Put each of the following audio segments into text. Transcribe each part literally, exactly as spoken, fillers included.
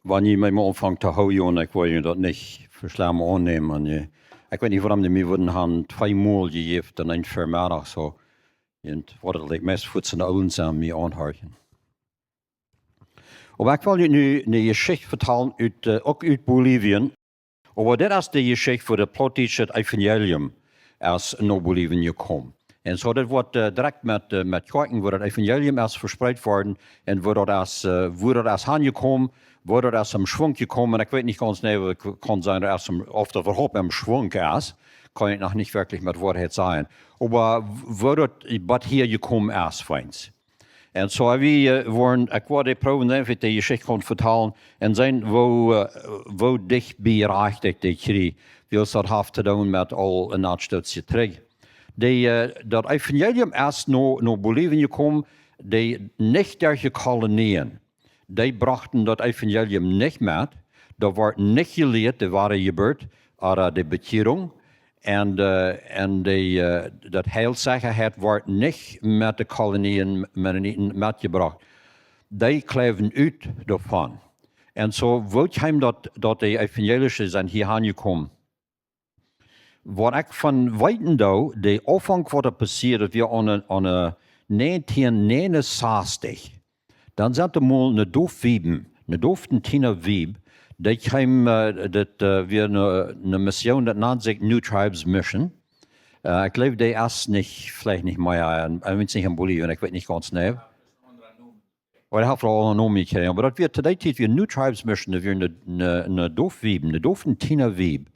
Wan jie mie mol aunfangen to hoolen, ekj well junt daut nich fa schlemm aunnämen. Un jie, ekj weet nich, wuarom dee mie wudden han twee mol jejäft un een Vemeddach, soo. Un woat daut like meist fuats en de Oolen sennen, mie aunhorchen. Oba ekj well junt nu eene Jeschicht vetalen, ut, äh, uk ut Bolivien. Oba dit es de Jeschicht, woo daut plautdietsche Evangelium es no Bolivien jekomen. Un soo, dit woat, äh, direkt met, äh, met Kjoakjen, woo daut Evangelium es vespreet worden un woo daut es, äh, woo daut es hanjekomen, woo daut es em Schwunk jekomen. Ekj weet nich gaunz jeneiw, kaun sennen, daut es em, auf daut äwahaupt em Schwunk es, kaun ekj noch nich werkjlich met Woarheit sajen. Oba woo daut bat hia jekomen es, fein. Un soo wie, äh, woaren, ekj woa de proowen seenen, waut de Jeschicht kaun vetalen un seenen, woo, äh, woo dicht bie rajcht ekj dee kjrie, wiels daut haft to doonen met aul een Aunstoot trigj. Dee, äh, daut Evangelium es no, no Bolivien jekomen, dee nich derch de Kolonien, dee brochten daut Evangelium nich met, doa woat nich jelieet de Wadajeburt, ooda de Bekjierunk, un, äh, un de, äh, daut Heilssechaheit woat nich met de Kolonien Mennoniten metjebrocht. Dee kjleewen ut doavon. Un soo, woo kjeem daut, daut de Evangelische sent hia aunjekomen? Waut ekj von weeten doo, de Aunfank, waut doa passieed, daut wia aun, aun, äh, näajentieen näajenunsastich. Dan sent doa mol ne Doofwieben, ne Dooftentina Wieb, dee kjeem, äh, daut, äh, wia ne, ne Mission, daut nand sikj New Tribes Mission. Äh, ekj jleew, dee es nich, veleicht nich mea, äh, ekj weet nich, en Bolivien, ekj weet nich gaunz jeneiw. Oba dee haft aul een Nomen jekjräajen. Oba daut wia to dee Tiet wia New Tribes Mission, daut wia ne, ne, ne Doofwieb, ne Dooftentina Wieb.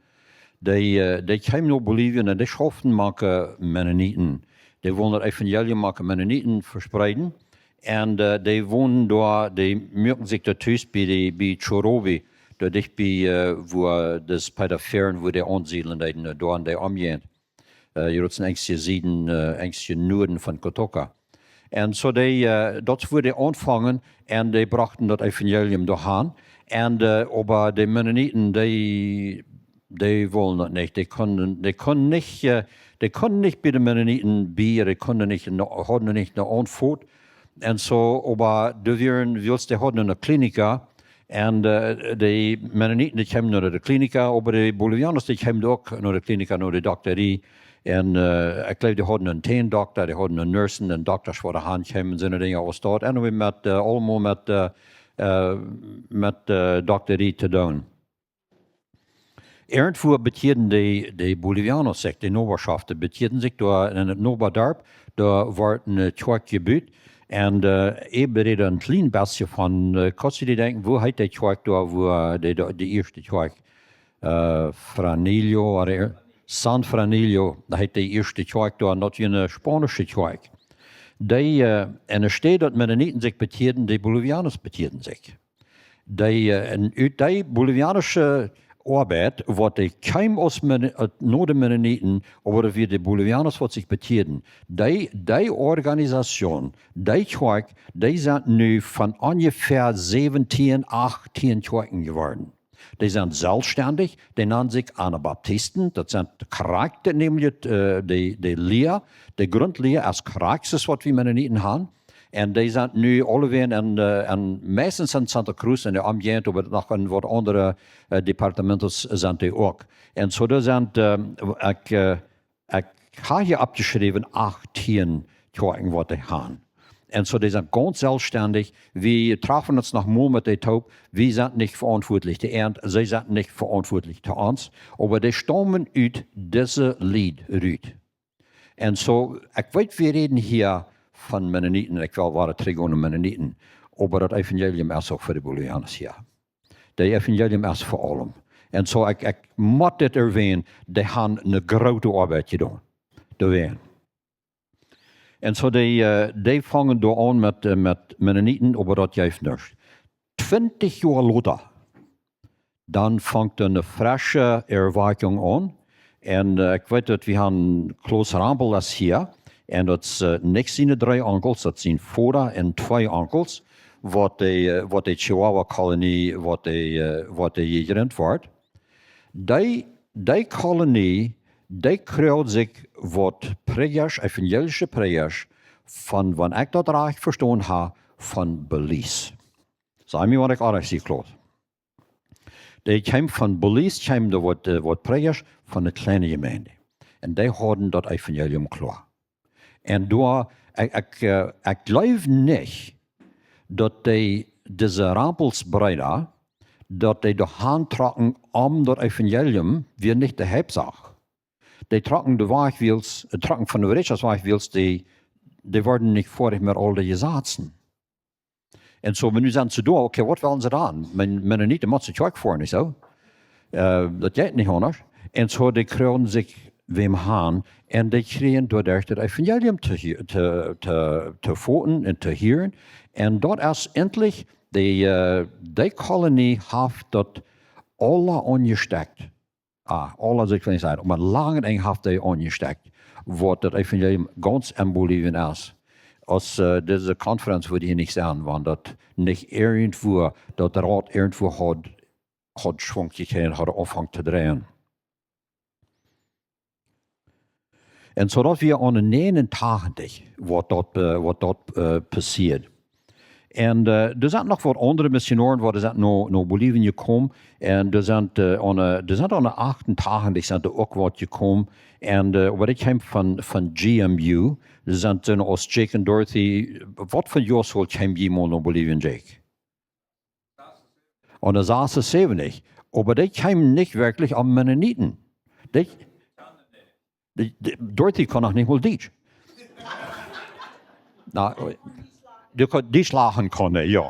Dee, äh, dee kjeem no Bolivien un dee schauften mank, äh, Mennoniten. Dee wullen daut Evangelium mank Mennoniten vespreeden. Un, äh, dee wonden doa, dee muaken sikj doa tus bie de, bie Chorobi, doa dicht bie, äh, wua daut Peter Fehren, wua dee aunsiedeln deeden, äh, doa en dee Omjäajent. Äh, hia es een enjstje Sieden, äh, enjstje Nuaden von Cotoca. Un soo dee, äh, daut wia de Aunfank un dee brochten daut Evangelium doa han. Un, äh, oba de Mennoniten, dee, dee wullen daut nich. Dee kunnen, dee kunnen nich, äh, dee kunnen nich bie de Mennoniten bie, dee kunnen nich, hauden nich ne Aunfot. Un soo, oba doa wieren, wiels dee hauden ne Klinika, un, äh, de Mennoniten, dee kjeemen no de Klinika, oba de Bolivianos, dee kjeemen uk no de Klinika, no de Dokterie. Un, äh, ekj jleew, dee hauden een Tändokta, dee hauden ne Nursen un Doktasch, waut doa han kjeemen, soone Dinja aus daut. Un wie met, äh, aulmol met, äh, äh, met, äh, Dokterie to doonen. Irjentwua bekjieeden de, de Bolivianos sikj, de Nobaschoften, bekjieeden sikj doa en daut Nobadarp, doa wort ne Kjoakj jebut. Un, äh, ekj räd een kjlien bät von, äh, kaust du die denkjen, woo heet dee Kjoakj doa, wua dee, dee, dee ieeschte Kjoakj, äh, Franillo, ooda San Franillo, daut heet dee ieeschte Kjoakj doa, un daut wia ne spaunische Kjoakj. Dee, äh, en de Städ daut Mennoniten sikj bekjieeden, de Bolivianos bekjieeden sikj. Dee, äh, un ut dee bolivianische Oabeit, waut dee kjeem aus Men-, äh, no de Mennoniten, oba daut wia de Bolivianos, waut sikj bekjieeden. Dee, dee Organisation, dee Kjoakj, dee sent nu von onjefäa säwentieen, achtieen Kjoakjen jeworden. Dee sent selfststendich, dee nanen sikj Anabaptisten, daut sent krakjt, nämlich, äh, de, de Lia, de Grundlia es krakjt soo aus waut wie Mennoniten han. Un dee sent nu aulewäajen en, äh, en meistens en Santa Cruz en de Omjäajent, oba noch en waut aundre, äh, departamentos sent dee uk. Un soo, doa sent, äh, ekj, äh, ekj hab hia oppjeschräwen, achtieen Kjoakjen waut dee han. Un soo, dee sent gaunz selfststendich. Wie trafen ons noch mol met dee toop. Wie sent nich veauntwuatlich to an, see sent nich veauntwuatlich to ons. Oba dee staumen ut dise Lied rut. Un soo, ekj weet, wie räden hia von Mennoniten, ekj well wada trigj gonen no Mennoniten, oba daut Evangelium es uk fa de Bolivianos hia. Daut Evangelium es fa aulem. Un soo, ekj, ekj mott dit erwänen, dee han ne groote Oabeit jedonen. Doawäajen. Un soo, dee, äh, dee fungen doa aun met, äh, met Mennoniten, oba daut jeef nuscht. Twintich Joa lota, dan funk doa ne fresche Erwakjunk aun. Un, äh, ekj weet daut wie han Klaus Rambel es hia. Un daut es, äh, nich siene dree Onkels, daut sent Voda un twee Onkels, waut dee, äh, waut dee Chihuahua Kolonie, waut dee, äh, waut dee jejrint wort. Dee, dee Kolonie, dee kjrieech sikj waut Prädjasch, evangelische Prädjasch, von, wan ekj daut rajcht vestonen hab, von Belize. Saj mie, wan ekj oajch sie, Klaus. Dee kjeem von Belize, kjeem doa waut, äh, waut Prädjasch von de kjliene Jemeent. Un dee hauden daut Evangelium kloa. Un doa, ekj, ekj, äh, ekj jleew nich, daut dee, dise Rempels Breeda, daut dee doa han trocken om daut Evangelium, wia nich de Hauptsach. Dee trocken doa wajch, wiels, äh, trocken von de Ritsches wajch, wiels dee, dee worden nich foadich met aul de Jesazen. Un soo, wan nu sent see doa, okay, waut wellen see dan? Mennoniten motten see Kjoakj foaren, nich soo? Äh, daut jeit nich aundasch. Un soo, dee kjrieejen sikj wäm han. Un dee kjrieejen doaderch daut Evangelium to hie-, to, to, to foten un to hieren. Un daut es endlich, dee, äh, dee Kolonie haft daut aula aunjestekjt. Ah, aula, soo ekj well nich sajen, oba een langet Enj haft dee aunjestekjt, waut daut Evangelium gaunz en Bolivien es. Aus, äh, dise Konferenz wudd hia nich sennen, wan daut nich irjentwua, daut Rot irjentwua haud, haud Schwung jekjräajen, haud aunjefongen to dreien. Un soo daut wia aune näajen un tachentich, waut daut, äh, waut daut, äh, passieed. Un, äh, doa sent noch waut aundre Missionoaren, waut sent no, no Bolivien jekomen. Un doa sent, äh, aune, doa sent aune achtentachentich sent doa uk waut jekomen. Un, äh, oba dee kjeemen von, von G M U. Doa sent soone aus Jake un Dorothy. Waut fa Joa kjeemen dee mol no Bolivien, Jake? Aune sasensäwentich. Oba dee kjeemen nich werkjlich om Mennoniten. Dee, dee, dee, Dorothy kunn noch nich mol Dietsch. Na, dee kunn, dee schlagen kunn, jo.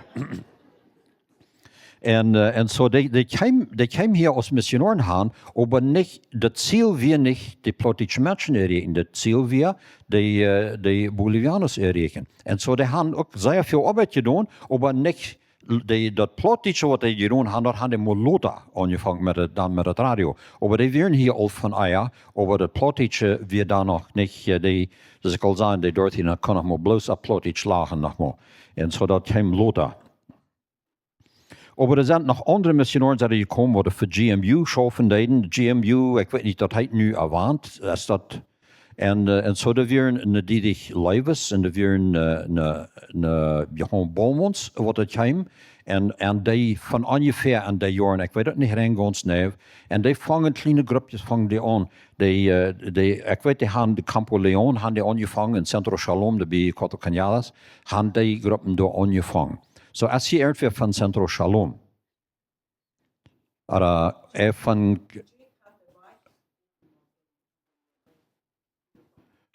Un, äh, un soo, dee, dee kjeemen, dee kjeemen hia aus Missionoaren han, oba nich, daut Ziel wia nich, de plautdietsche Menschen erreichen. Daut Ziel wia, de, äh, de Bolivianos erreichen. Un soo, dee han uk sea väl Oabeit jedonen, oba nich, dee, daut Plautdietsche, waut dee jedonen han, daut han dee mol lota aunjefongen met daut, dan met daut Radio. Oba dee wieren hia aul von ea, oba daut Plautdietsche wia dan noch nich, äh, dee, soo aus ekj aul säd, dee Dorothy, dee kunn noch mol bloos opp Plautdietsch schlagen noch mol. Un soo daut kjeem lota. Oba doa sent noch aundre Missionoaren sent jekomen, waut fa G M U schaufen deeden. G M U, ekj weet nich, daut heet nu Avant, es daut. Un, äh, un soo, doa wieren een Dietrich Lewis, un doa wieren, äh, een, een Johan Beaumonts, waut doa kjeemen. Un, un dee von onjefäa en dee Joaren, ekj weet daut nich rein gaunz nau. Un dee fungen kjliene Gruppkjes, fungen dee aun. Dee, äh, dee, ekj weet, dee han de Campo León, han dee aunjefongen, en Centro Shalom, doa bie Cuatro Cañadas, han dee Gruppen doa aunjefongen. Soo, es hia irjentwäa von Centro Shalom? Ooda, äh, von,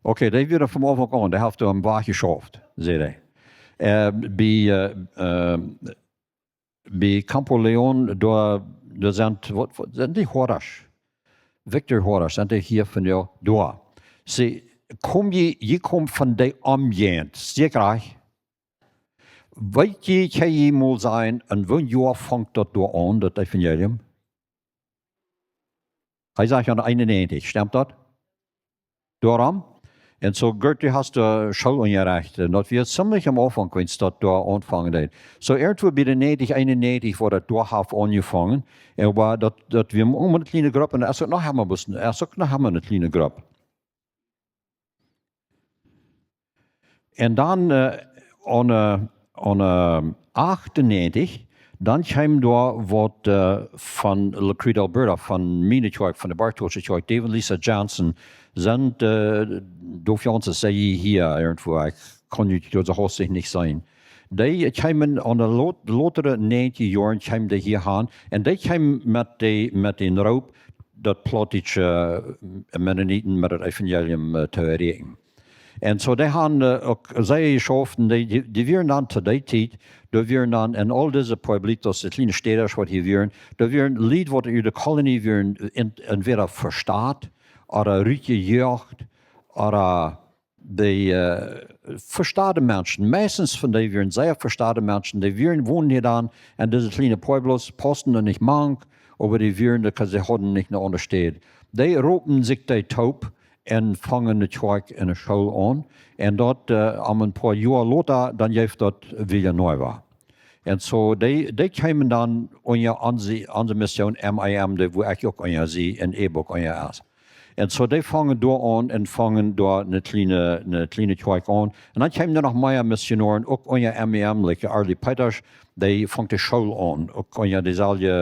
okay, dee wia von Aunfank aun, dee haft doa aum Wajch jeschauft, säd hee. Äh, bie, äh, äh, bie Campo León, doa, doa sent, waut, waut sent dee Horasch? Victor Horasch, sent dee hia von, jo, doa. See, kjeem jie, jie kjeemen von dee Omjäajent, secha? Weet jie, kjenn jie mol sajen, en waut Joa funk daut doa aun, daut Evangelium? Hee sajcht aun eenunnäajentich, stemt daut? Doarom? Un soo, Gert, du hast, äh, Schoolunjarecht, un daut wia ziemlich aum Aunfank, wan daut doa aunfangen deed. Soo, irjentwua bie de näajentich, eenunnäajentich, wua daut doa haft aunjefongen. Un oba daut, daut wia mau eene kjliene Grupp, un daut es uk noch emma bloos, es uk noch emma eene kjliene Grupp. Un dan, äh, aun, äh, aun, äh, achtunnäajentich, dan kjeem doa waut, äh, von La Crete, Alberta, von miene Kjoakj, von de Bartoldsche Kjoakj, Dave un Lisa Johnson, sent, äh, doa fa ons, es see hia irjentwua, ekj kaun junt doa soo haustich nich seenen. Dee kjeemen aun de lot-, lotere näajentich Joaren kjeemen dee hia han, un dee kjeemen met dee, met dän Roop, daut plautdietsche, äh, Mennoniten met daut Evangelium, äh, to erreichen. Un soo, dee han, äh, uk sea jeschauft, un dee, dee, dee wieren dan to dee Tiet, doa wieren dan en aul dise pueblitos, de kjliene Städtjes waut hia wieren, doa wieren Lied waut ut de Kolonie wieren, äh, en, entwäda vestat, ooda rutjejoacht, ooda dee, äh, vestade Menschen, meistens von dee wieren sea vestade Menschen, dee wieren, wonden hia dan en dise kjliene pueblos, pausten doa nich mank, oba dee wieren, dee, see hauden nich eene aundre Städ. Dee roopen sikj dee toop un fungen de Kjoakj un de School aun. Un daut, äh, om een poa Joa lota, dan jeef daut Villa Nueva. Un soo, dee, dee kjeemen dan unja onse, onse Mission M I M, dee, wua ekj uk unja sie, un Eebok unja es. Un soo dee fungen doa aun un fungen doa eene kjliene, eene kjliene Kjoakj aun. Un dan kjeemen doa noch mea Missionoaren, uk unja M E M, like Arlie Peetasch, dee funk de School aun, uk unja deeselwje,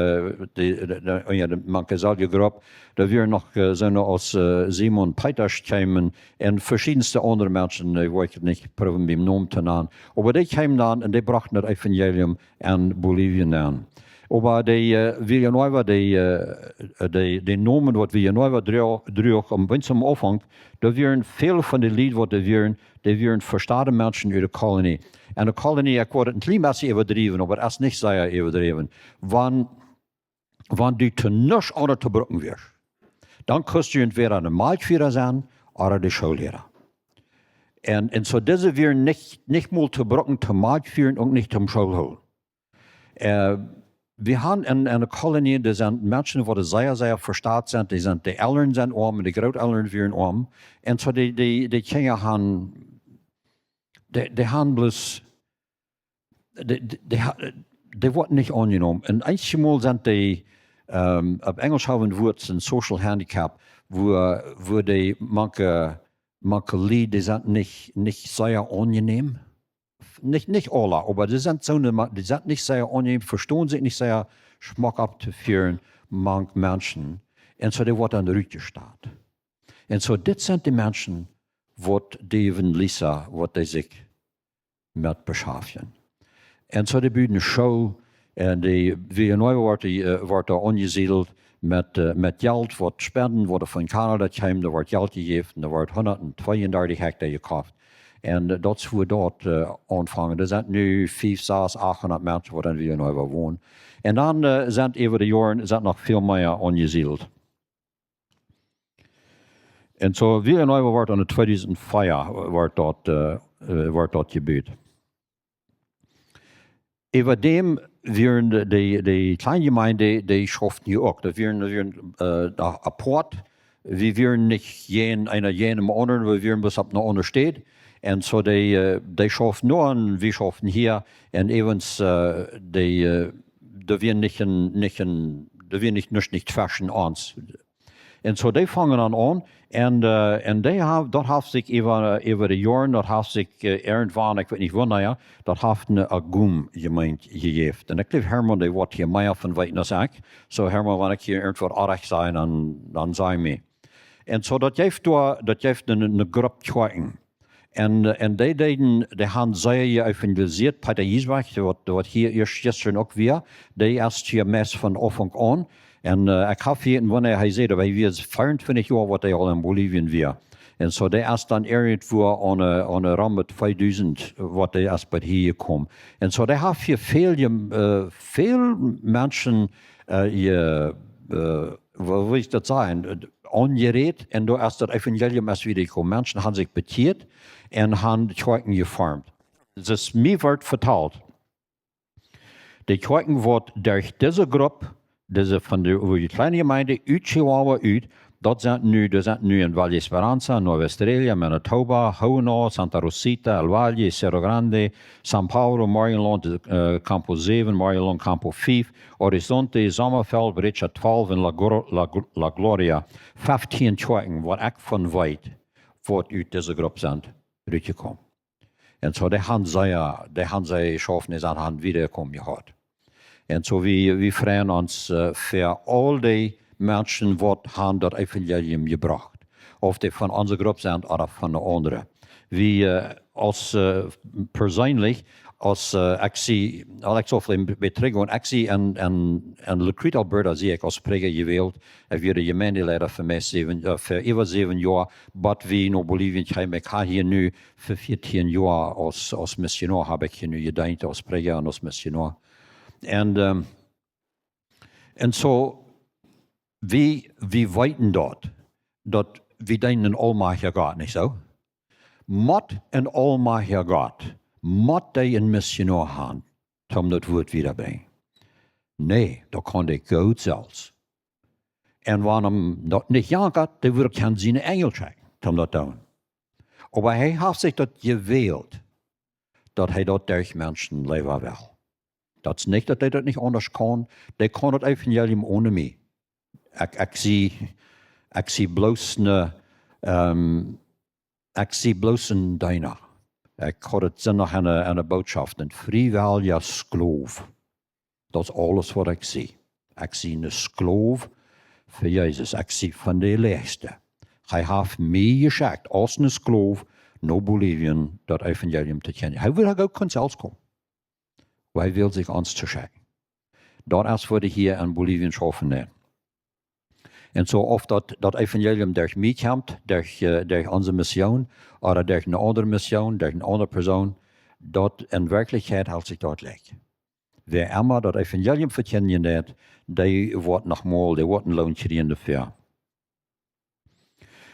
dee, dee, dee, unja de, mank deeselwje Grupp. Doa wieren noch, äh, soone aus, äh, Simon Peetasch kjeemen un veschiedenste aundre Menschen, äh, woa ekj nich proowen biem Nomen to nanen. Oba dee kjeemen dan un dee brochten daut Evangelium en Bolivien aun. Oba dee, äh, Villanueva, dee, äh, dee, dee Nomen waut Villanueva dro-, droag, om, gaunz aum Aunfank, doa wieren väl von de Lied waut doa wieren, dee wieren vestaude Menschen ut de Kolonie. En de Kolonie, ekj wudd daut een kjlien bät äwadriewen, oba daut es nich sea äwadriewen. Wan, wan du to nuscht aundret to brucken wieescht, dan kust du entwäda een Malkjfieera sennen ooda de Schoolliera. Un, un soo dise wieren nich, nich mol to brucken, to Malkjfieren, uk nich toom School hoolen. Äh, wie haben en, en de Kolonie, doa sent Menschen, waut sea, sea vestaut sent, dee sent, de Elren sent oam un de Grootelren wieren oam. Un soo dee, dee, dee Kjinja haben, dee, dee haben bloos, dee, dee, dee ha-, dee woaren nich aunjenomen. Un eenjemol sent dee, ähm, opp Enjelsch hab wie een Wuat, een social handicap, wua, wua dee mank, mank Lied, dee sent nich, nich sea aunjenomen. Nich, nich aule, oba dee sent soone, ma-, dee sent nich sea aunjenomen, vestonen sikj nich sea schmock opptofieren mank Menschen. Un soo, dee woaren dan rutjestalt. Un soo, dit sent de Menschen, waut Dave un Lisa, waut dee sikj met beschaftjen. Un soo, dee buden School, un dee Villanueva woat, äh, woat doa aunjesiedelt met, äh, met Jelt, waut Spenden, waut von Kanada kjeemen, doa woat Jelt jejäft, un doa woat hundat tweeundartich Hekta jekoft. Un, äh, daut es wua daut, äh, aunfungen. Doa sent nu fief, sas, achthundat Menschen, waut en Villanueva wonen. Un dan, äh, sent äwa de Joaren sent noch väl mea aunjesiedelt. Un soo, Villanueva woat en tweedusent vea, woat daut, äh, äh, woat daut jebut. Äwa däm wieren de, de, de kjliene Jemeent, dee schauften hia uk. Daut wieren, daut wieren, äh, doa apoat. Wie wieren nich jäajen, eena jäajen dän aundren, wie wieren bloos opp eene aundre Städ. Un soo dee, äh, dee schauften doa un wie schauften hia. Un äwent, äh, dee, äh, doa wia nich een, nich een, doa wia nich, nuscht nich tweschen ons. Un soo, dee fungen dan aun. Un, äh, un dee ha-, daut haft sikj äwa, äwa de Joaren, daut haft sikj, äh, irjentwan, ekj weet nich wanea, daut haft eene Agum Jemeent jejäft. Un ekj jleew, Herman, dee woat hia mea von weeten aus ekj. Soo, Herman, wan ekj hia irjentwaut orrajcht saj, dan, dan saj mie. Un soo, daut jeft doa, daut jeft eene, eene Grupp Kjoakjen. Un, äh, un dee deeden, dee haben sea jeevangelisieet. Peter Giesbrecht, waut, waut hia ieescht jistren uk wia, dee es hia meist von Aunfank aun. Un, äh, ekj hab hia een, wanea hee säd, oba hee wia veeruntwintich Joa, waut hee aul en Bolivien wia. Un soo, dee es dan irjentwua aun, äh, aun de Rambe tweedusent, waut dee es bie hia jekomen. Un soo, dee haft hia väl, äh, väl Menschen, äh, je, äh, woo, woo ekj daut sajen, äh, aunjerät, un doa es daut Evangelium es wieda jekomen. Menschen haben sikj bekjieet un haben Kjoakjen jeformt. Daut es mie woat vetalt. De Kjoakjen woat derch dise Grupp, dise von de, wua de kjliene Jemeent ut Chihuahua ut, daut sent nu, daut sent nu en Valle Esperanza, Nueva Estrella, Manitoba, Hohenau, Santa Rosita, El Valle, Cerro Grande, San Paulo, Morgenland, äh, Campo säwen, Morgenland, Campo fief, Horizonte, Sommerfeld, Brecha twalf un La Gro-, La Gl-, La Gloria. Feftieen Kjoakjen, waut ekj von weet, waut ut dise Grupp sent rutjekomen. Un soo, dee haben sea, dee haben sea jeschauft, dee sent, haben wiedajekomen jehaut. Un soo, wie, wie freien ons, äh, fa aul dee Menschen, waut haben daut Evangelium jebrocht. Auf dee von onse Grupp sent ooda von eene aundre. Wie, äh, aus, äh, perseenlich, aus, äh, ekj sie, Alex, auf een Betriggung, ekj sie en, en, en La Crete, Alberta, sie ekj aus Prädja jewält. Ekj wia Jemeenteleida fa meist säwen, äh, fa äwa säwen Joa, bat wie no Bolivien kjeemen. Ekj hab hia nu fa vieetieen Joa aus, aus Missionoa hab ekj hia nu jedeent, aus Prädja un aus Missionoa. Un, ähm, un soo, wie, wie weeten daut, daut wie deenen een aulmajchtja Gott, nich soo? Mott een aulmajchtja Gott, mott dee een Missionoa haben, om daut Wuat wiedabrinjen? Nä, daut kaun dee goot selfst. Un wan am daut nich jankat, dan wudd hee kjennen siene Enjel schekjen, om daut to doonen. Oba hee haft sikj daut jewält, daut hee daut derch Menschen läwen well. Daut es nich, daut hee daut nich aundasch kaun. Dee kaun daut Evangelium one mie. Ekj, ekj sie, Ekj sie bloos een, ähm, ekj sie bloos een Deena. Ekj haud et Sindach aun de, aun de Botschaft, een friewellja Skloow. Daut es aules waut ekj sie. Ekj sie een Skloow fa Jesus. Ekj sie von de Läachste. Hee haft mie jeschekjt aus een Skloow no Bolivien daut Evangelium to kjennen. Hee wudd uk kunnen selfst komen. Oba hee wull sikj ons to schekjen. Daut es waut hee hia en Bolivien schaufen deed. Un soo, auf daut, daut Evangelium derch mie kjemt, derch, äh, derch onse Mission, ooda derch eene aundre Mission, derch eene aundre Persoon, daut en Werkjlichkjeit helt sikj daut jlikj. Wäa emma daut Evangelium vekjindjen deit, dee woat noch mol, dee woat een Loon kjrieen doafäa.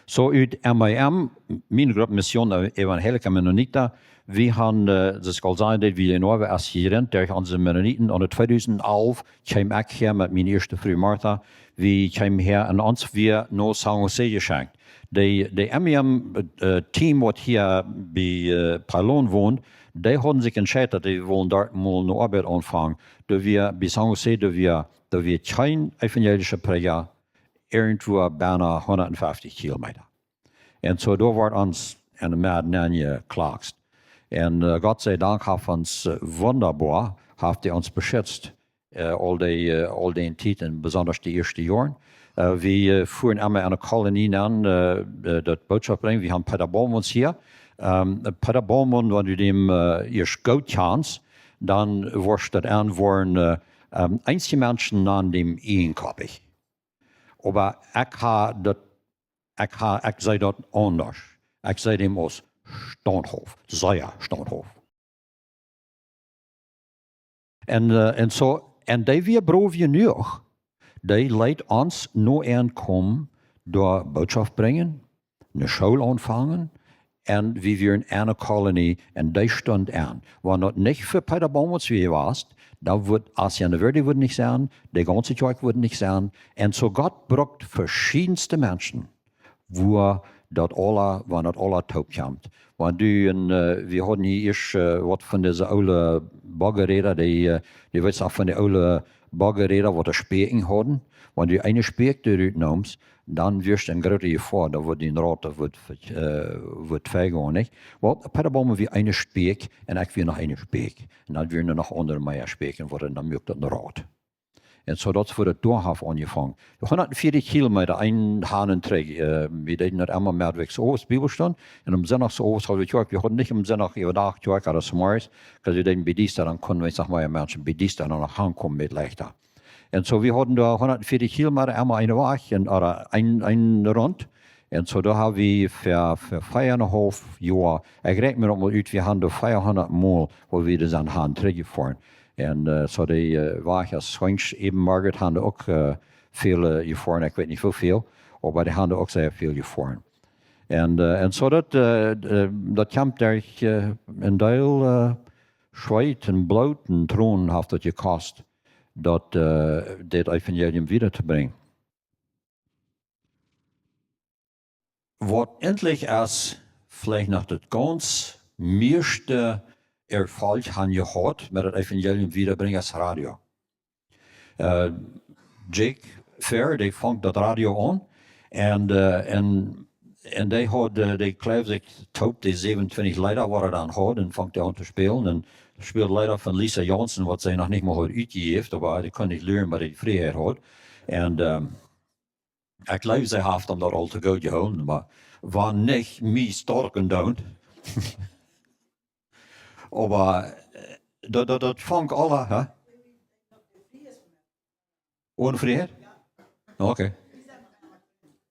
Soo ut M E M, miene Grupp Mission Evangelica Mennonita, wie haben, äh, daut es aul sea, daut wie en Oawe es hia en, derch onse Mennoniten, un en tweedusent alf kjeem ekj hia met miene ieeschte Fru Martha, wie kjeemen hia un ons wort no San José jeschekjt. De, de M E M, äh, Team waut hia bie, äh, Pailon wont, dee hauden sikj entscheiden daut dee wullen doa mol eene Oabeit aunfangen. Doa wia bie San José, doa wia, doa wia kjeen evangelische Prädja irjentwua bie hundatfeftich Kilometa. Un soo doa wort ons aun de Medd nenjeklakst. Un, äh, Gott sei Dank haft ons, äh, wundaboa, haft hee ons beschitzt, äh, aul dee, äh, aul dee Tiet un besonda de ieeschte Joaren. Äh, wie, äh, fuaren emma aun eene Kolonie aun, äh, äh, daut Bootschoft brinjen. Wie haben Peter Baumans hia. Ähm, Peter Bauman, wan du däm, äh, ieescht goot kjanst, dan woascht daut aun woaren, äh, ähm, eenje Menschen nanen däm ieejenkoppich. Oba ekj ha daut, ekj ha, ekj see daut aundasch. Ekj see däm aus staunthauft, sea staunthauft. Un, äh, un soo, un dee wia broof jenuach, dee leet ons no aun komen, doa Bootschoft brinjen, eene School aunfangen, un wie wieren aun eene Kolonie, un dee stunt aun. Wan daut nich fa Peter Baumans wia jewast, dan wudd Asiana Verde wudd nich sennen, de gaunze Kjoakj wudd nich sennen. Un soo Gott brukt veschiedenste Menschen, wua daut aula, wan daut aula toopkjemt. Wan du en, äh, wie hauden hia ieescht, äh, waut von dise oole Boggeräda, dee, äh, du weetst uk von de oole Boggeräda, waut de Spieekjen hauden. Wan du eene Spieekj doa rutneemst, dan woascht du en groote Jefoa, dan woat dien Rod, daut woat, äh, woat vegonen, nich? Well, Peter Bauman wia eene Spieekj un ekj wia noch eene Spieekj. Un dan wieren doa noch aundre mea Spieekjen, waut dan muak daut een Rod. Un soo daut es wua daut doa haft aunjefongen. Hundatfeftich Kilometa, een han un trigj, äh, wie deeden daut emma meddwäakjsowes Bibelstund. Un aum Sindachsowes haud wie Kjoakj, wie hauden nich aum Sindach äwadach Kjoakj, oba zemorjes, wiels wie deeden bie Diesta, dan kunnen wie, saj mau, Menschen bie Diesta noch aunkomen met Lichta. Un soo, wie hauden doa hundatfeftich Kilometa emma eenen Wajch un, ooda een, een Runt. Un soo, doa haben wie fa, fa vea un een haulf Joa, ekj räakjen mie noch mol ut, wie haben doa veahundat Mol, wua wie doa sent han un trigj jefoaren. Un, äh, soo dee, äh, Wajch es Swings, äwen Margaret haben doa uk, äh, väl, äh, jefoaren, ekj weet nich woo väl, oba dee haben doa uk sea väl jefoaren. Un, äh, un soo daut, äh, d-, äh, daut kjemt derch, äh, een Deel, äh, Schweet un Bloot un Tronen haft daut jekost, daut, äh, dit Evangelium wieda to brinjen. Waut endlich es, veleicht noch daut gaunz mieeschte Erfolg han jehaut met daut Evangelium wiedabrinjen es Radio. Äh, Jake Fair, dee funk daut Radio aun. Un, äh, un, un dee haud, äh, dee kjleef sikj toop, dee säwenuntwintich Leeda, waut hee dan haud, un funk dee aun to spälen. Un späld Leeda von Lisa Johnson, waut see noch nich mol haud utjejäft, oba dee kunn nich luren, waut dee Frieheit haud. Un, ähm, ekj jleew, see haft am daut aul to goot jehoolen, oba wan nich, mie storken doont. Oba, äh, daut, daut, daut funk aula, hä? Onen Frieheit? Okay.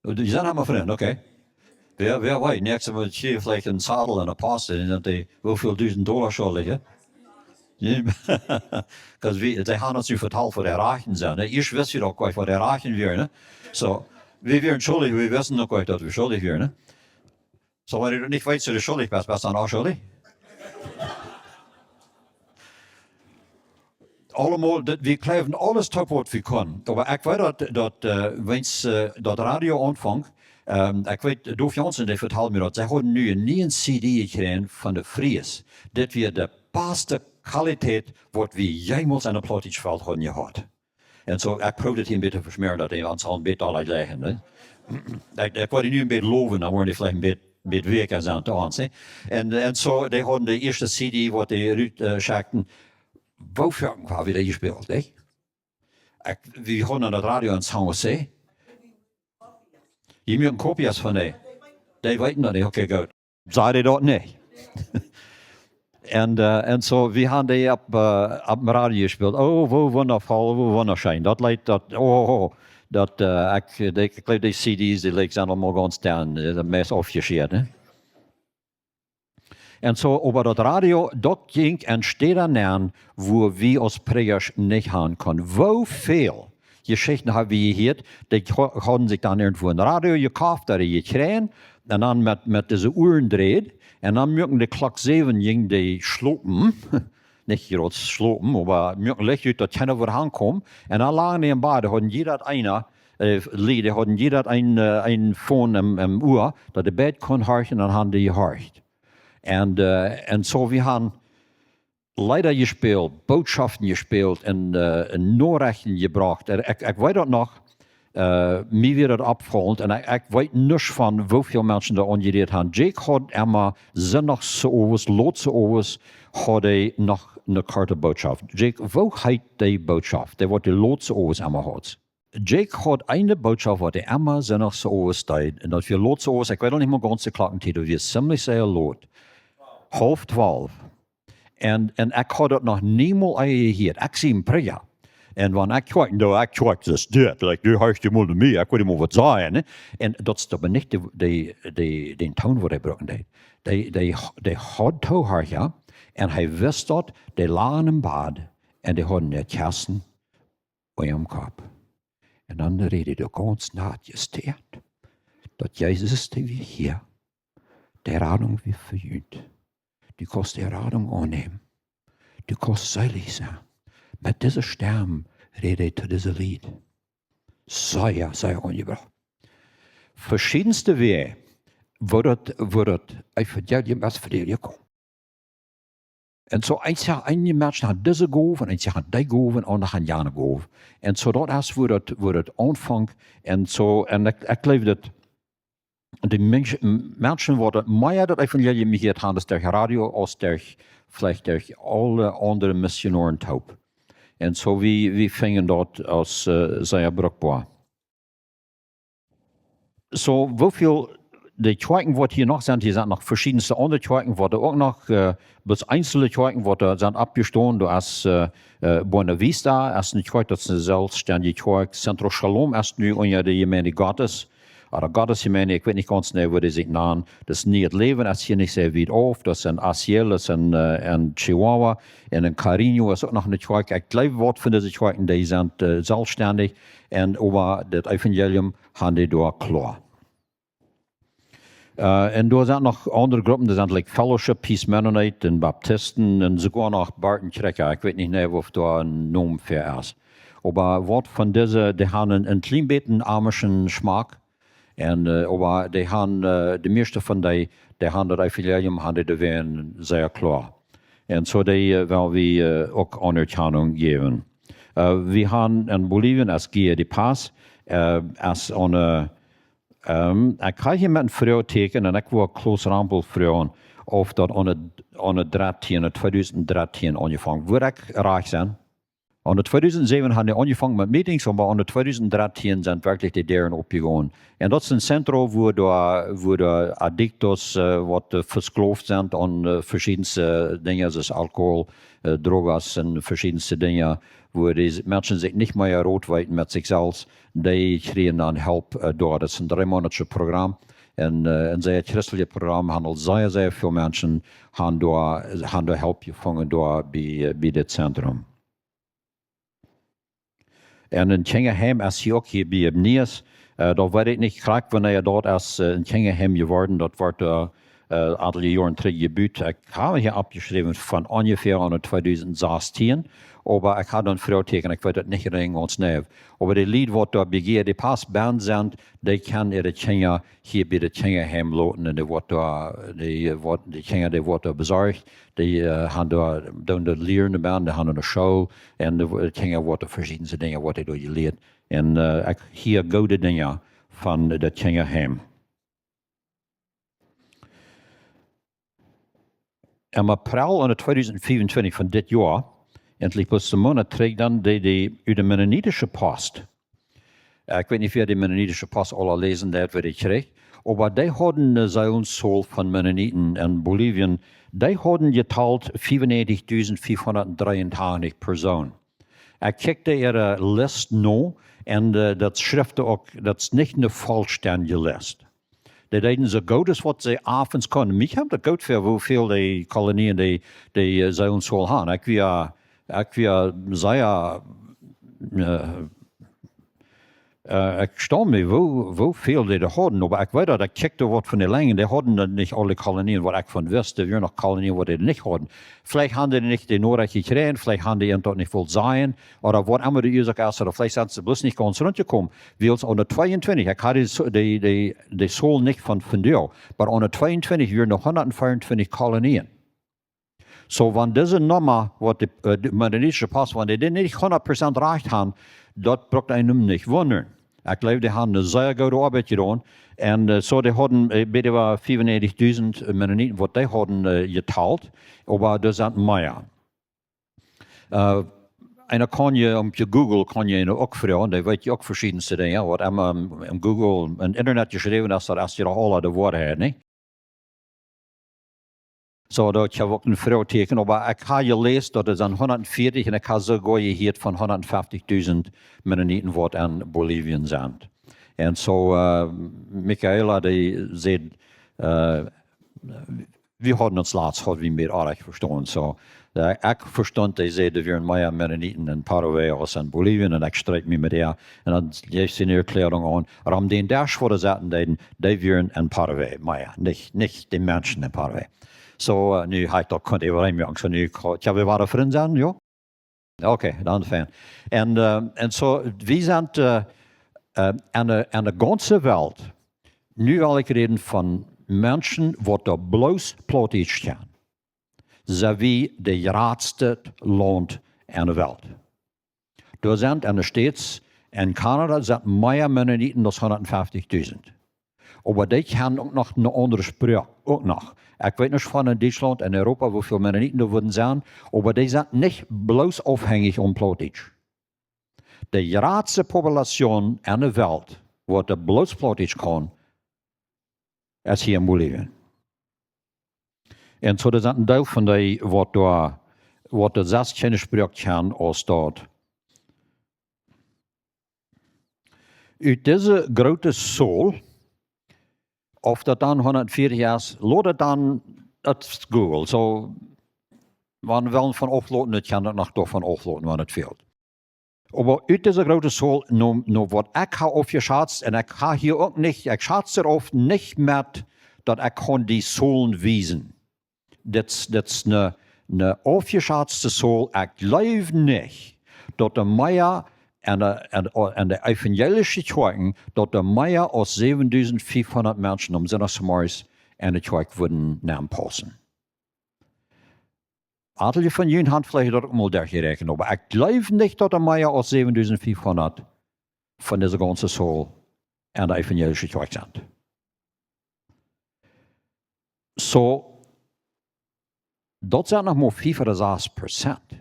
Dee sent emma Frind, okay. Wäa, wäa weet, näakjstet Mol hia veleicht een Sadel un een Post, un dan dee, woo väl dusent Dolla schuldich, hä? Because wie, dee haben ons nu vetalt, waut de Rajchten sent, nä? Ieescht wist wie doch nich, waut de Rajchten wieren, nä? Soo, wie wieren schuldich, wie wisten noch nich, daut wie schuldich wieren, nä? Soo, wan du nich weetst, daut du schuldich best, best du dan uk schuldich? Aulemol, daut, wie kjleewen aules toop, waut wie kunnen. Oba ekj weet daut, daut, äh, wan, äh, daut Radio aunfunk, ähm, ekj weet, Dolf Jansen, dee vetald mie daut, see hauden nu eene niee C D jekjräajen von de Fries. Dit wia de baste Qualität, waut wie jemols aun de plautdietsche Welt hauden jehaut. Un soo, ekj proow dit hia een bät to veschmäaren, daut dee ons aul een bät aula jleichen, nä? Ekj, ekj woa nu een bät lowen, dan woaren dee veleicht een bät, bät wäakja sennen to ons, nä? Un, un soo, dee hauden de ieeschte C D, waut dee rut, äh, schekjten, woo foaken haud wie dee jespält, nä? Ekj, wie hauden aun daut Radio en San Jose. Jie moaken Kopies von dee? Dee weeten daut nich, okay, goot. Säd hee daut nich? Un, äh, un soo, wie haben dee opp, äh, opp dem Radio jespält. Oh, woo wundafoll, woo wundascheen. Daut leet daut, oh, oh, oh. Daut, äh, ekj, dee, ekj jleew, dee C Ds, dee leek, sent aula gaunz down, äh, daut meist aufjeschäat, nä? Un soo, oba daut Radio, daut jinkj en Städa nenn, wua wie aus Prädjasch nich han kunnen. Woo väl Jeschichten hab wie jehieet, dee ha-, hauden sikj dan irjentwua een Radio jekoft, ooda jekjräajen, un dan met, met dise Uaren dreid, un dan muaken dee Klock säwen jinkj dee schlopen, nich groot schlopen, oba muaken Licht ut, daut kjeena wudd hankomen, un dan lagen dee em Bad, hauden jieda eena, äh, Lied, dee hauden jieda een, äh, een Phone em, em Ua, daut dee beid kunnen horchen, un dan haben dee jehorcht. Un, äh, un soo, wie haben Leeda jespält, Bootschoften jespält un, äh, un Norechten jebrocht. Un ekj, ekj weet daut noch, äh, mie wia daut oppfaulent. Un ekj, ekj weet nuscht von woo väl Menschen doa aunjerieet haben. Jake haud emma sindachs owes, lota owes, haud hee noch eene korte Bootschoft. Jake, woo heet dee Bootschoft? Dee waut dee lota owes emma haud. Jake haud eene Bootschoft, waut hee emma sindachs owes deed. Un daut wia lota owes, ekj weet noch nich mol gaunz de Klockentiet, daut wia ziemlich sea lot. Haulf twalw. Un, un ekj haud daut noch niemols ea jehieet. Ekj sie een Prädja. Un wan ekj kjwak, dan ekj kjwak, daut es dit. Like, du hast je mol mie, ekj weet mol waut sajen, nä? Un daut es oba nich de, de, de, dän Toon, waut hee brucken deed. Dee, dee, dee haud Toohorcha, un hee wist daut, dee lagen em Bad, un dee hauden äa Kjessen unja äa Kopp. Un dan räd hee doa gaunz naut, jestieet, daut Jesus, dee wia hia, de Radunk wia fa junt. Du kaust de Radunk aunnämen. Du kaust seelich sennen. Met dise Stemm räd hee to dise Lied. Sea, sea aunjebrocht. Veschiedenste Wäaj, woo daut, woo daut Evangelium es fa die jekomen. Un soo, eenje, eenje Menschen haben dise Gow, un eenje haben dee Gow, un aundre haben jane Gow. Un soo, daut es wua daut, wua daut aunfangt. Un soo, un ekj, ekj jleew daut de Mensch-, Menschen, waut daut mea daut Evangelium jehieet haben, es derch Radio, aus derch, veleicht derch aule aundre Missionoaren toop. Un soo, wie, wie finjen daut aus, äh, sea bruckboa. Soo, woo väl de Kjoakjen, waut hia noch sent, hia sent noch veschiedenste aundre Kjoakjen, waut uk noch, äh, bloos eenzelne Kjoakjen, waut doa sent oppjestonen, doa es, äh, äh, Buena Vista, es eene Kjoakj, daut es eene selfststendje Kjoakj. Centro Shalom es nu unja de Jemeent Gottes, ooda Gottes Jemeent, ekj weet nich gaunz jeneiw, woo dee sikj nanen. Daut es Nieet Läwen, es hia nich sea wiet auf, daut es en Asiel, daut es en, äh, en Chihuahua, un en Carreño es uk noch eene Kjoakj. Ekj jleew, waut von dise Kjoakjen, dee sent, äh, selfststendich. Un äwa daut Evangelium haben dee doa kloa. Äh, un doa sent noch aundre Gruppen, doa sent, like, Fellowship, Peace Mennonite un Baptisten un soogoa noch Barton Kjrika. Ekj weet nich jeneiw, auf doa een Nomen fa es. Oba waut von dise, dee haben een, een kjlien bät amischen Schmack. Un, äh, oba dee haben, äh, de mieeschte von dee, dee haben daut Evangelium, haben dee doawäajen sea kloa. Un soo dee, äh, well wie, äh, uk Aunerkjanunk jäwen. Äh, wie haben en Bolivien es Guia de Paz, äh, es eene, ähm, ekj hab hia met een Froagtieekjen un ekj wull Klaus Rempel froagen, auf daut aune, aune dartieen, aune tweedusent dartieen aunjefongen. Wudd ekj rajcht sennen? Aune tweedusent säwen haben dee aunjefongen met Meetings, oba aune tweedusent dartieen sent werkjlich de Däaren opjegonen. Un daut es een Centro, wua doa, wua doa Adictos, äh, waut, äh, vesklooft sent aun, äh, veschiedenste Dinja, soo aus Alkohol, äh, Drogas un veschiedenste Dinja, wua dee Menschen sikj nich mea Rot weeten met sikj selfst, dee kjrieen dan Help, äh, doa. Daut es een dreemoonatjet Program. Un, äh, een sea christeljet Program, haben aul sea, sea väl Menschen haben doa, haben doa Help jefungen doa bie, äh, bie dit Zentrum. Un een Kjinjaheim es hia uk hia bie Nias. Äh, daut weet ekj nich krakjt, wanea daut es, äh, een Kjinjaheim jeworden. Daut woat, äh, äh, eenje Joaren trigj jebut. Ekj hab hia oppjeschräwen von onjefäa aun tweedusent sastieen, oba ekj haud een Froagteakjen, ekj weet daut nich rein gaunz nau. Oba de Lied, waut doa bie de Pass benn sent, dee kjennen äare Kjinja hia bie daut Kjinjaheim loten un dee woat doa, dee, äh, woat, de Kjinja, dee woat doa besorcht, dee, äh, haben doa, doonen doa lieren doabennen, dee haben eene School un de, de Kjinja woaren veschiedne Dinja woaren doa jelieet. Un, äh, ekj hia goode Dinja von daut Kjinjaheim. Em April aun tweedusent fiewuntwintich von dit Joa, endlich bloos een Moonat trigj, dan deed de, ut de Mennonitische Post. Äh, ekj weet nich, wäa de Mennonitische Post aul läsen deed, wäa dee kjrieech, oba dee hauden eene Seelenzahl von Mennoniten en Bolivien, dee hauden jetalt fiewundneajentijdreeuntachentich Persoonen. Ekj kjikjt äare List no un, äh, daut schrift uk, daut es nich eene vollstendje List. Dee deeden soo goot aus waut see aunfangs kunnen. Mie kjemt daut goot väa, woo väl dee Kolonien dee, dee, äh, Seelenzahl haben. Ekj wia, ekj wia sea, äh, äh, ekj staund mie, woo, woo väl dee doa hauden. Oba ekj weet daut, ekj kjikjt waut von de Lenj, dee hauden daut nich aule Kolonien, waut ekj von wist. Doa wieren noch Kolonien, waut dee nich hauden. Veleicht haben dee nich de Norecht jekjräajen, veleicht haben dee an daut nich wult sajen, ooda waut emma de Uasoak es, ooda veleicht sent see bloos nich gaunz runtjekomen. Wiels aun de tweeuntwintich, ekj haud dee, dee, dee, dee Zahl nich von vondoag, oba aun de tweeuntwintich wieren noch hundatveeruntwintich Kolonien. Soo, wan dise Numma, waut de, äh, de Mennonitische Post, wan dee dit nich hundat Prozent rajcht haben, daut brukt eenem nich wundren. Ekj jleew, dee haben eene sea goode Oabeit jedonen. Un, äh, soo, dee hauden, äh, bie de fiewundneajentijdreeuntachentich Mennoniten, waut dee hauden, äh, jetalt, oba doa sent mea. Äh, eena kaun je, om je Google kaun je uk froagen, dee weet je uk veschiedne Dinja, waut emma em, em Google, em Internet jeschräwen es, daut es je doch aule de Woarheit, nä? Soo, doa hab ekj uk een Froagteakjen, oba ekj hab jeläst, daut et sent hundatveatich un ekj hab soogoa jehieet von hundatfeftich dusent Mennoniten, waut en Bolivien sent. Un soo, äh, Michaela, dee säd, äh, wie hauden ons latst, haud wie mea oajch vestonen. Soo, äh, ekj vestunt, dee säd, doa wieren mea Mennoniten en Paraguay aus en Bolivien, un ekj street mie met äa. Un dan jeef see eene Erkjläarunk aun, wuarom dee en Desch wudden sitten, dee, dee wieren en Paraguay, mea, nich, nich de Menschen en Paraguay. Soo, äh, nu hab ekj daut kunt äwaraun moaken, soo nu, ekj hab, wie wieren Frind sennen, jo? Okay, dan fein. Un, äh, un soo, wie sent, äh, äh, en de, en de gaunze Welt, nu well ekj räden von Menschen, waut doa bloos Plautdietsch kjennen. Sent wie daut jratste Launt en de Welt. Doa sent en de States, en Kanada sent mea Mennoniten aus hundatfeftich dusent. Oba dee kjennen uk noch eene aundre Sproak, uk noch. Ekj weet nich von en Dietschlaunt, en Europa, woo väl Mennoniten doa wudden sennen, oba dee sent nich bloos aufhenjich aun Plautdietsch. De jratste Populazion en de Welt, waut doa bloos Plautdietsch kaun, es hia en Bolivien. Un soo, doa sent een Deel von dee, waut doa, waut doa selfst kjeene Sproak kjennen aus daut. Ut dise groote Zahl, auf daut dan hundatveatich es, lot et dan, daut es Google. Soo, wan wie wellen von aufloten, dan kaun daut noch doavon aufloten, wan et fält. Oba ut dise groote Zahl, no, no waut ekj hab aufjeschatst, un ekj hab hia uk nich, ekj schatz et auf nich met, daut ekj kaun dee Zahlen wiesen. Dit, dit es eene, eene aufjeschatzte Zahl. Ekj jleew nich, daut doa mea en de, en, en de evangelische Kjoakjen, daut doa mea aus säwen dusent fiefhundat Menschen aum Sindach zemorjes en de Kjoakj wudden nenpaussen. Eenje von junt haben veleicht daut uk mol derchjeräakjent, oba ekj jleew nich, daut doa mea aus säwen dusent fiefhundat von dise gaunze Zahl en de evangelische Kjoakj sent. Soo, daut sent noch mau fief ooda sas Prozent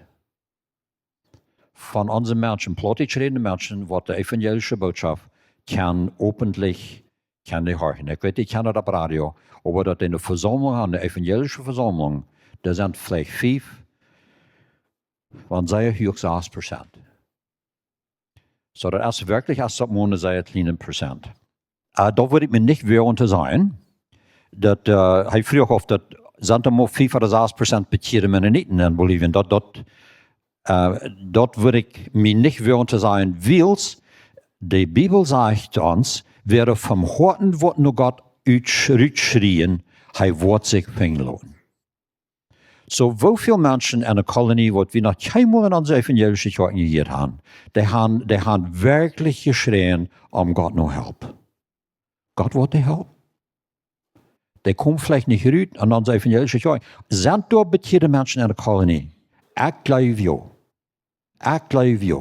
von onse Menschen, Plautdietsch rädende Menschen, waut de evangelische Bootschoft kjennen öffentlich, kjennen dee horchen. Ekj weet, dee kjennen daut opp Radio, oba daut enne Vesaumlunk, enne evangelische Vesaumlunk, doa sent veleicht fief, wan sea huach sas Prozent. Soo, daut es werkjlich, es daut mau een sea kjliena Prozent. Äh, daut wudd ekj mie nich woagen to sajen. Daut, äh, hee fruach, auf daut sent mau fief ooda sas Prozent bekjearde Mennoniten en Bolivien. Daut, daut, äh, daut wudd ekj mie nich woagen to sajen, wiels de Bibel sajcht ons, wäa vom Hoaten woat no Gott utsch-, rutschrien, Hee woat sikj finjen loten. Soo, woo väl Menschen enne Kolonie, waut wie noch kjeenmol en onse evangelische Kjoakjen jehieet haben, dee haben, dee haben werkjlich jeschräajen om Gott no Help. Gott woat dee helpen. Dee komen veleicht nich rut en onse evangelische Kjoakj. Sent doa bekjeade Menschen enne Kolonie? Ekj jleew jo. Ekj jleew jo.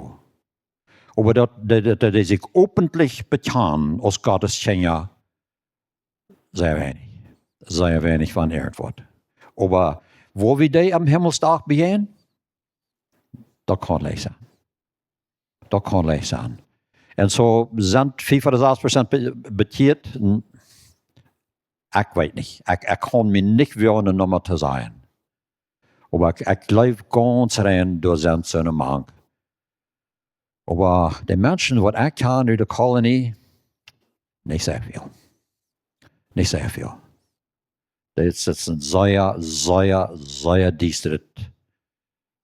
Oba daut, daut, daut, daut dee sikj öffentlich bekjanen aus Gottes Kjinja, sea weinich. Sea weinich von irjentwaut. Oba woo wie dee aum Himmelsdach bejäajnen, daut kaun leicht sennen. Daut kaun leicht sennen. Un soo sent fief ooda sas Prozent be-, bekjeat. N-, ekj weet nich. Ekj, ekj kaun mie nich woagen, eene Numma to sajen. Oba ekj, ekj jleew gaunz rein, doa sent soone mank. Oba de Menschen, waut ekj kjan ut de Kolonie, nich sea väl. Nich sea väl. Daut es, daut es een sea, sea, sea diestret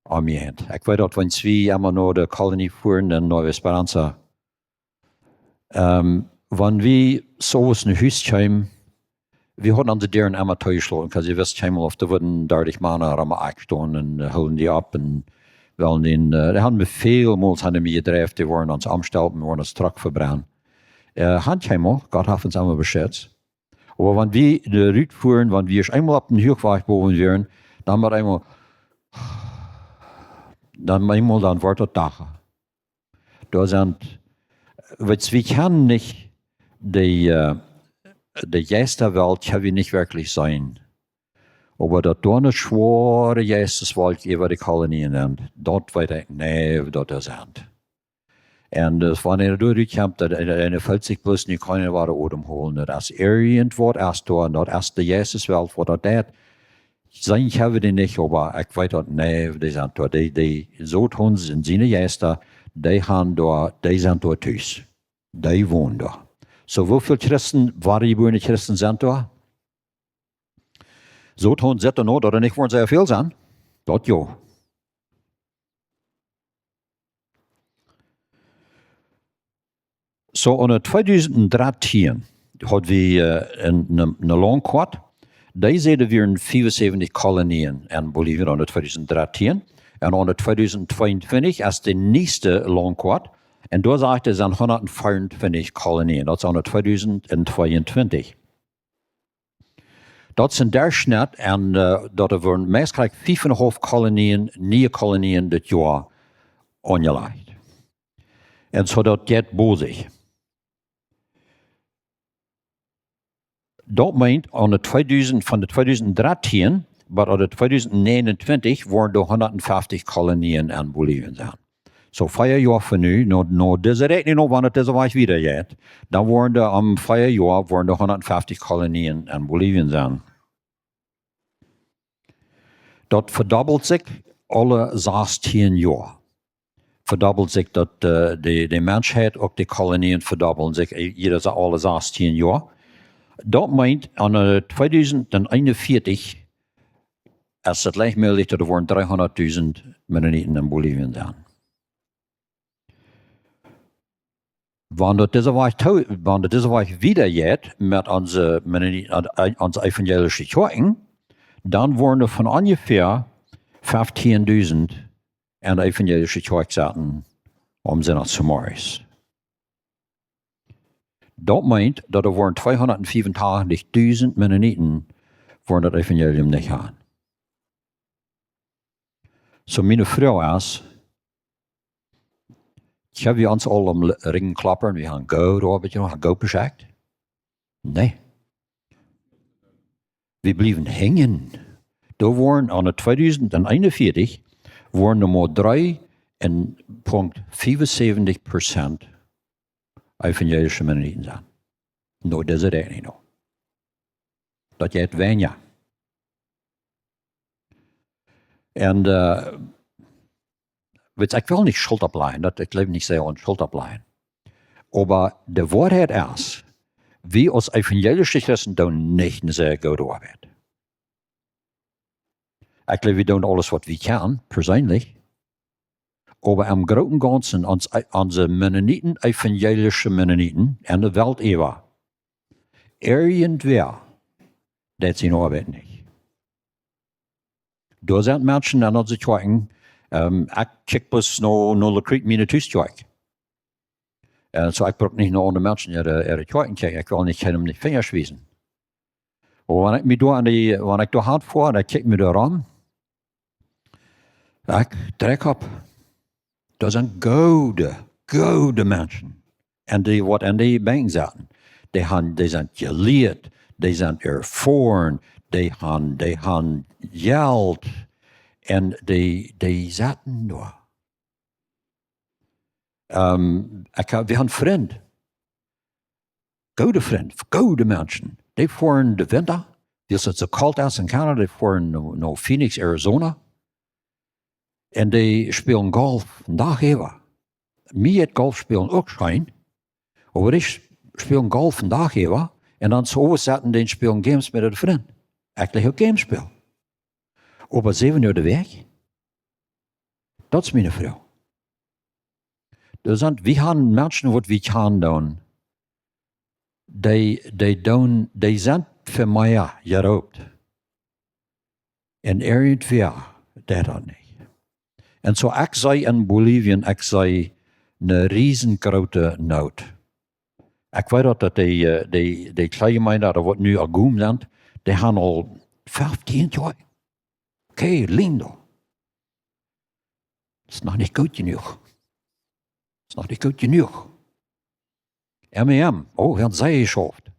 Ambient. Ekj weet daut, wan wie emma no de Kolonie fuaren en Nueva Esperanza, ähm, wan wie soo no Hus kjeemen, wie hauden onse Däaren emma toojeschloten, 'cause wie wisten kjeenmol, auf doa wudden dartich Mana rom de Akj stonen un, äh, hoolen die opp un wellen dän, äh, dee haben väl Mol haben dee mie jedreit, dee wullen ons aunhoolen, wullen ons Truck vebrennen. Äh, haben kjeenmol, Gott haft ons emma beschützt. Oba wan wie, äh, rutfuaren, wan wie eemol opp dän Hochwajch bowen wieren, dan met eemol, dan eemol, dan wort daut Dach. Doa sent, weetst, wie kjennen nich de, äh, de Jeistawelt kjenn wie nich werkjlich seenen. Oba daut doa eene schwoare Jeisteswolkj äwa de Kolonien sent, daut weet ekj nä, daut doa sent. Un, äh, wan eena doa rut kjemt, daut, eena, eena feelt sikj bloos, nu kaun eena wada Odem holen. Daut es irjentwaut es doa, un daut es de Jeisteswelt, waut daut deit. Seenen kjenn wie dee nich, oba ekj weet daut, nä, dee sent doa. Dee, dee, soo toom en siene Jeista, dee haben doa, dee sent doa tus. Dee wonen doa. Soo, woo väl Christen, wadajebuarne Christen sent doa? Soo toom sitt et no, daut et nich woaren sea väl sennen. Daut jo. Soo, en tweedusent dartieen haud wie, äh, een, een, een Launtkoat. Dee säd, doa wieren fiefunsäwentich Kolonien en Bolivien en tweedusent dartieen. Un en tweedusent tweeuntwintich es de näakjste Launtkoat. Un doa sajcht et, doa sent hundatveeruntwintich Kolonien. Daut es en tweedusent tweeuntwintich. Daut es een Derchschnitt un, äh, daut doa woaren meist krakjt fiefunhaulf Kolonien, niee Kolonien dit Joa aunjelajcht. Un soo daut jeit bosich. Daut meent, en tweedusent, von tweedusent dartieen bat en tweedusent näajenuntwintich woaren doa hundatfeftich Kolonien en Bolivien sennen. Soo, vea Joa von nu, no, no dise Räakjnunk, no wan et dise Wajch wieda jeit, dan woaren doa aum vea Joa woaren doa hundatfeftich Kolonien en Bolivien sennen. Daut vedobbelt sikj aule sastieen Joa. Vedobbelt sikj daut, äh, de, de Menschheit, uk de Kolonien vedobbeln sikj, äh, jieda sa-, aule sastieen Joa. Daut meent, en, äh, tweedusent eenunveatich es et leicht mäajlich, daut doa woaren dreehundatdusent Mennoniten en Bolivien sennen. Wan daut dise Wajch too-, wan daut dise Wajch wieda jeit met onse Mennoniten, on-, onse evangelische Kjoakjen, dan woaren doa von onjefäa feftieendausent en de evangelische Kjoakj sitten aum Sindach zemorjes. Daut meent, daut doa woaren tweehundatfiefuntachentich Mennoniten woaren daut Evangelium nich haben. Soo, miene Froag es, kjenn wie ons aul aum L-, Rigjen kloppen, wie haben goot jeoabeit, wie haben goot jeschauft? Nä. Wie bliewen henjen. Doa woaren en tweedusent eenunveatich woaren mau dree Punkt fiefunsäwentich Prozent evangelische Mennoniten sennen. No dise Räakjnunk no. Daut jeit weinja. Un, äh, weetst, ekj well nich Schult oppläajen, daut, ekj jleew nich sea aun Schult oppläajen. Oba de Woarheit es, wie aus evangelische Christen doonen nich eene sea goode Oabeit. Ekj jleew, wie doonen aules, waut wie kjennen, perseenlich. Oba em grooten Gaunzen, ons, onse Mennoniten, evangelische Mennoniten, en de Welt äwa, irjentwäa, deit siene Oabeit nich. Doa sent Menschen en onse Kjoakjen, ähm, ekj kjikj bloos no, no Little Creek, miene Huskjoakj. Un soo, ekj bruk nich no aundre Menschen äare, äare Kjoakjen kjikjen. Ekj well nich kjeenem de Finja wiesen. Oba wan ekj mie doa aun de, wan ekj doa han foa un ekj kjikj mie doa rom, ekj trekj opp. Doa sent goode, goode Menschen. Un dee waut en de Benkj sitten, dee han, dee sent jelieet, dee sent erfoaren, dee han, dee han Jelt. Un dee, dee sitten doa. Ähm, ekj ha, wie han Frind. Goode Frind, goode Menschen. Dee foaren de Winta, wiels et soo kolt es en Kanada, dee foaren no, no Phoenix, Arizona. Un dee spälen Golf een Dach äwa. Mie jeit Golf spälen uk scheen. Oba dee spälen Golf een Dach äwa. Un dan soo sitten dee spälen Games met de Frind. Ekj leew uk Games spälen. Oba säwen Uhr de Wäakj? Daut es miene Froag. Doa sent, wie han Menschen waut wie kjanen doonen. Dee, dee doonen, dee sent fa mea jeroopt. Un irjentwäa deit daut nich. Un soo, ekj see en Bolivien, ekj see eene riesengroote Noot. Ekj weet daut, daut dee, äh, dee, dee Kjoakjjemeent, daut waut nu aul goot sent, dee han aul feftieen Joa. Qué lindo. Es noch nich goot jenuach. Es noch nich goot jenuach. M E M, oh, wie han sea jeschauft.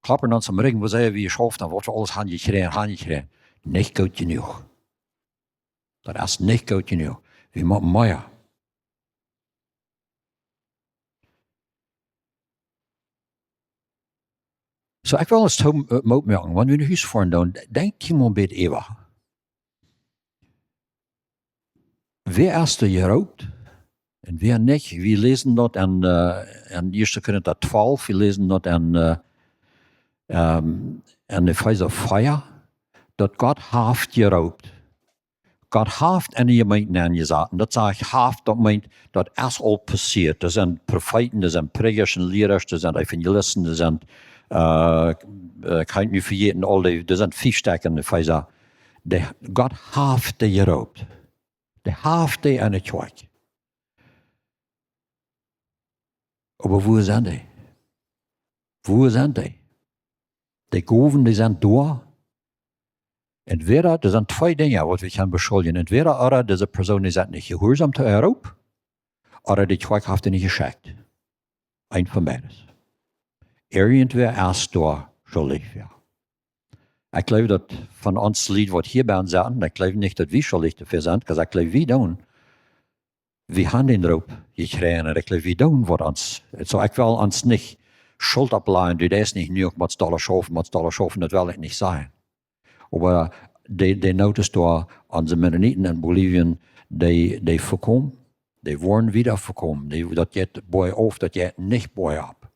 Kloppen ons aum Rigjen, woo sea wie jeschauft han, waut wie aules han jekjräajen, han jekjräajen. Nich goot jenuach. Daut es nich goot jenuach. Wie motten mea. Soo, ekj well ons to, äh, Moot moaken, wan wie no Hus foaren doonen, denkj mol een bät äwa. Wäa es doa jeroopt un wäa nich? Wie läsen daut en, äh, en Ieeschte Korinta twalf, wie läsen daut en, äh, ähm, en Efeesa vea, daut Gott haft jeroopt. Gott haft en de Jemeent nenjesat. Un daut saj ekj, haft, daut meent, daut es aul passieet. Doa sent Profeeten, doa sent Prädja un Liera, doa sent Evangelisten, doa sent, äh, äh, kaun ekj nu vejäten, aul dee, doa sent fief Stekj en Efeesa. Dee, Gott haft dee jeroopt. Dee haft dee en de Kjoakj. Oba wua sent dee? Wua sent dee? Dee Gowen, dee sent doa. Entwäda, doa sent twee Dinja, waut wie kjennen beschuldjen. Entwäda, ooda dise Persoon, dee sent nich jehuarsom to äa Roop, ooda de Kjoakj haft dee nich jeschekjt. Eent von beides. Irjentwäa es doa schuldich, jo. Ekj jleew, daut von ons Lied, waut hia bie ons sent, ekj jleew nich, daut wie schuldich doafäa sent, 'cause ekj jleew, wie doonen, wie han dän Roop jekjräajen, un ekj jleew, wie doonen waut ons. Soo, ekj well ons nich Schult oppläajen, du deist nich jenuach, motst dolla schaufen, motst dolla schaufen, daut well ekj nich sajen. Oba dee, dee Noot es doa, onse Mennoniten en Bolivien, dee, dee vekomen, dee woaren wieda vekomen, dee, daut jeit boajauf, daut jeit nich boajopp.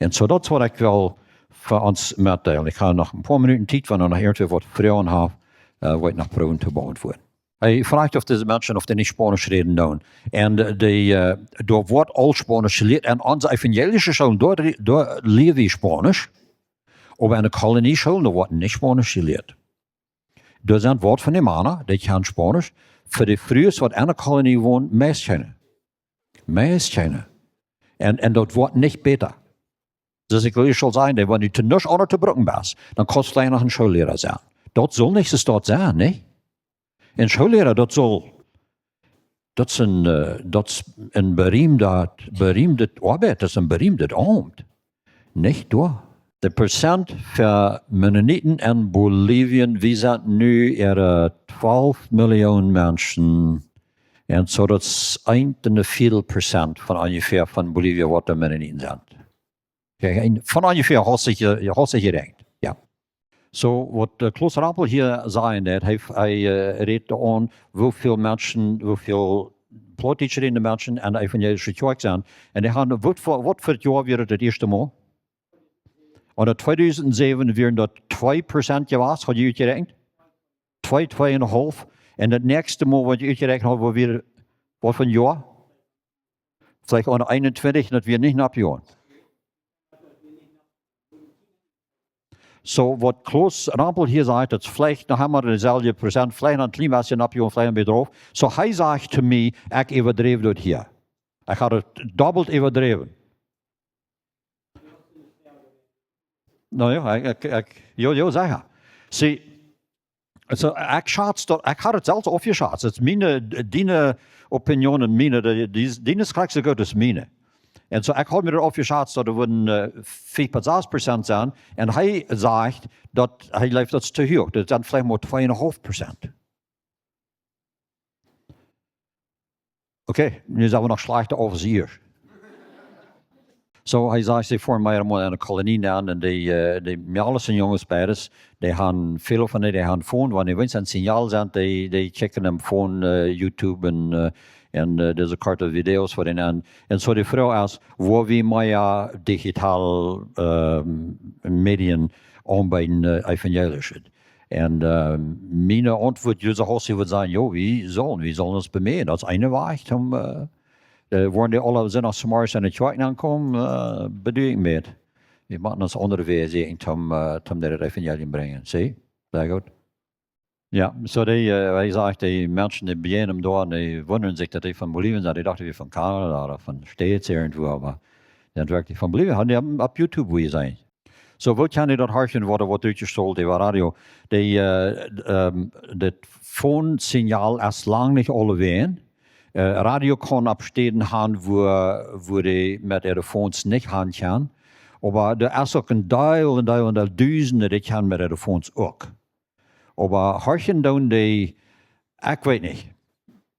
Un soo, daut es waut ekj well fa ons metdeelen. Ekj ha noch een poa Minuten Tiet, wan noch irjentwäa waut Froagen haft, äh, woa ekj noch proowen to beauntwuaden. Hee fruach, auf dise Menschen, auf dee nich Spaunisch räden doonen. Un, äh, dee, äh, doa woat aul Spaunisch jelieet. En onse evangelische Schoolen, doa, doa lieren wie Spaunisch. Oba en de Kolonieschoolen, doa woat nich Spaunisch jelieet. Doa sent waut von de Mana, dee kjennen Spaunisch. Fa de Frues, waut en de Kolonie wonen, meist kjeene. Meist kjeene. Un, un daut woat nich bäta. Soo aus ekj aul sajen, dee, wan du to nuscht aundret to brucken best, dan kaust du veleicht noch een Schoolliera sennen. Daut saul nich soo stoakj sennen, nä? Een Schoolliera, daut saul, daut es een, äh, daut es een beriemdet, beriemdet Oabeit, daut es een beriemdet Aumt. Nich doa? De Prozent fa Mennoniten en Bolivien, wie sent nu äare twalf Millionen Menschen. Un soo, daut es een un een Vieedel Prozent von onjefäa von Bolivien, waut de Mennoniten sent. Jo, een, von onjefäa, hast du je-, hast du jeräakjent. Jo. Soo, waut, äh, Klaus Rempel hia säd, daut hee, hee, äh, rät aun, woo väl Menschen, woo väl plautdietsch rädende Menschen en de evangelische Kjoakj sent. Un dee haben, waut fa, waut fa Joa wia daut ieeschte Mol? Un en tweedusent säwen wieren daut twee Prozent jewast, haud jie utjeräakjent? Twee, twee un een haulf. Un daut näakjste Mol, waut jie utjeräakjent hauden, wia, waut fa Joa? Veleicht aun eenuntwintich, daut wia nich nopp Joa. So, waut Klaus Rempel hia sajcht, daut es veleicht noch emma deeselwje Prozent, veleicht noch een kjlien bät oppjehowen, veleicht een bät drof. So, hee sajcht to mie, ekj äwadreef daut hia. Ekj haud daut dobbelt äwadräwen. No jo, ekj, ekj, ekj, jo, jo, secha. See, so, ekj schatz daut, ekj haud daut selfst aufjeschatzt. Daut es miene, diene Opinion un miene, dee, dee, diene es krakjt soo goot aus miene. Un so, ekj haud mie daut aufjeschatzt, daut et wudden, äh, fief bat sas Prozent sennen. Un hee sajcht, daut, hee jleeft, daut es too huach. Daut sent veleicht mau twee un een haulf Prozent. Okay, nu sent wie noch schlajchta auf aus ieescht. So, hee sajcht, see foaren mea mol enne Kolonie aun un dee, äh, dee Mejales un Junges beides, dee haben väl von dee, dee haben Phone, wan dee weens een Signal sent, dee, dee checken em Phone, äh, YouTube un, äh, un, äh, dise korte Videos fa dän aun. Un so dee Froag es, woo wie mea digital, ähm, Medien aunbeeden, äh, evangelische. Un, äh, miene Auntwuat, jie soo aus jie wudden sajen, jo, wie sellen, wie sellen ons bemeejen. Daut es een Wajch, om, äh, äh, woaren dee aule Sindachsmorjes enne Kjoakj aunkomen, äh, bediet ekj met. Wie motten ons aundre Wäaj sieekjen, om, äh, om daut Evangelium brinjen. See? Sea goot. Jo, so dee, äh, woo jesajcht, dee Menschen, dee bejäajnen doa, dee wundren sikj, daut dee von Bolivien sent. Dee dochten, wie von Kanada ooda von States irjentwua, oba dee sent werkjlich von Bolivien. Haben dee opp, opp YouTube jeseenen. So, woo kaun ekj daut horchen, waut, waut utjestolt äwa Radio? Dee, äh, ähm, daut Phone-Signal es lang nich aulewäajen. Äh, Radio kaun opp Städen gonen, wua, wua dee met äare Phones nich gonen kjennen. Oba doa es uk een Deel, een Deel, een Deel Dusende, dee kjennen met äare Phones uk. Oba horchen doonen dee, ekj weet nich.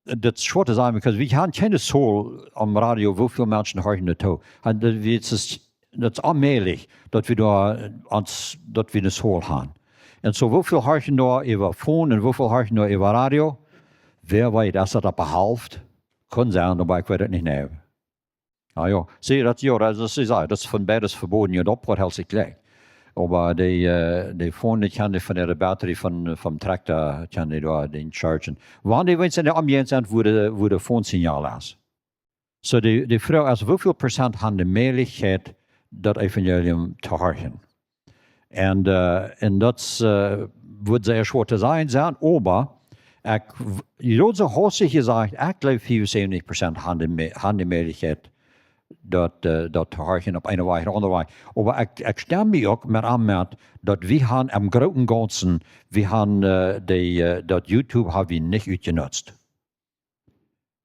Daut es schwoa to sajen, because wie haben kjeene Zahl aum Radio, woo väl Menschen horchen doa too. Un daut, wie, daut es, daut es onmäajlich, daut wie doa, äh, ons, daut wie eene Zahl haben. Un so, woo väl horchen doa äwa Phone un woo väl horchen doa äwa Radio? Wäa weet, es daut opp de Halft? Kaun sennen, oba ekj weet et nich jeneiw. Ah jo, see, daut, jo, daut es, see sajen, daut es von beides veboden, jo, daut Poat helt sikj jlikj. Oba dee, äh, dee Phone, dee kaun dee von de Batterie von, vom Trakta, kaun dee doa dän chargen. Wan dee weens enne Omjäajent sent, wua de, wua de Phone-Signal es. So dee, dee Froag es, woo väl Prozent haben de Mäajlichkjeit, daut Evangelium to horchen? Un, äh, un daut, äh, woat sea schwoa to sajen sennen, oba ekj, w-, jie haben soo haustich jesajcht, ekj jleew, fiewunsäwentich Prozent haben de Mä-, haben de Mäajlichkjeit, daut, äh, daut to horchen opp eene Wajch ooda aundre Wajch. Oba ekj, ekj stemm mie uk met aun met, daut wie haben em grooten Gaunzen, wie haben, äh, dee, äh, daut YouTube haben wie nich utjenutzt.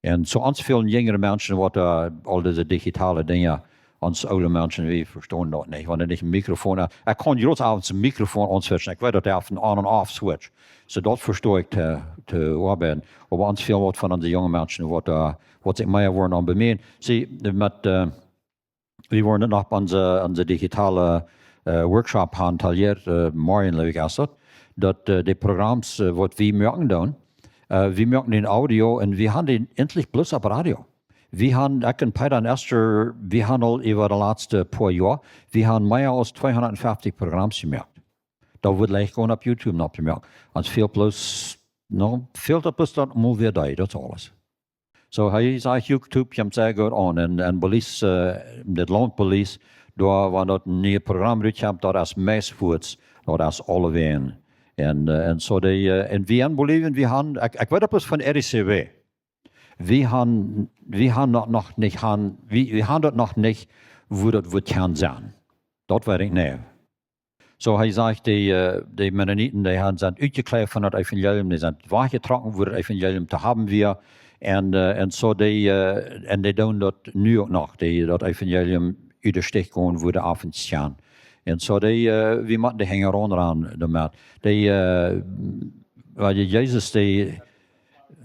Un soo ons väle jinjre Menschen, waut, äh, aul dise digitale Dinja, ons oole Menschen, wie vestonen daut nich. Wan doa nich een Mikrofon es, ekj kaun jrods avends een Mikrofon aunswitchen. Ekj weet, daut dee haft een on- un off-switch. So daut vesto ekj to, to oabeiden. Oba ons väl waut von onse junge Menschen, waut, äh, waut sikj mea woaren aun bemeejen. See, met, äh, wie woaren noch opp onse, onse digitale, äh, Workshop haben, Taller, äh, morjen, jleew ekj, es daut, daut, äh, dee Programms, äh, waut wie moaken doonen, äh, wie moaken dän Audio un wie haben dän endlich bloos opp Radio. Wie haben, ekj un Peter un Esther, wie haben aul äwa de latste poa Joa, wie haben mea aus tweehundatfeftich Programms jemoakt. Daut woat leicht gonen opp YouTube noch jemoakt. Ons fält bloos, no, fält daut bloos daut mol wada, daut es aules. So, hee sajcht, YouTube kjemt sea goot aun. Un, un Belize, äh, daut Launt Belize, doa, wan daut een nieet Program rutkjemt, daut es meist fuaz, daut es aulewäajen. Un, äh, un so dee, äh, un wie en Bolivien, wie haben, ekj, ekj weet daut bloos von R I C W. Wie haben, wie haben daut noch nich, haben, wie, wie haben daut noch nich, woo daut woat kjennen sennen. Daut weet ekj nich. So, hee sajcht, dee, äh, dee Mennoniten, dee haben, sent utjekjleeft von daut Evangelium, dee sent wajchjetrocken, wua daut Evangelium to haben wia. Un, äh, un so dee, äh, un dee doonen daut nu uk noch, dee daut Evangelium ut de Stich gonen, wua dee aufenskjan. Un so dee, äh, wie motten dee hinjaraun rannen doamet. Dee, äh, wiels Jesus, dee,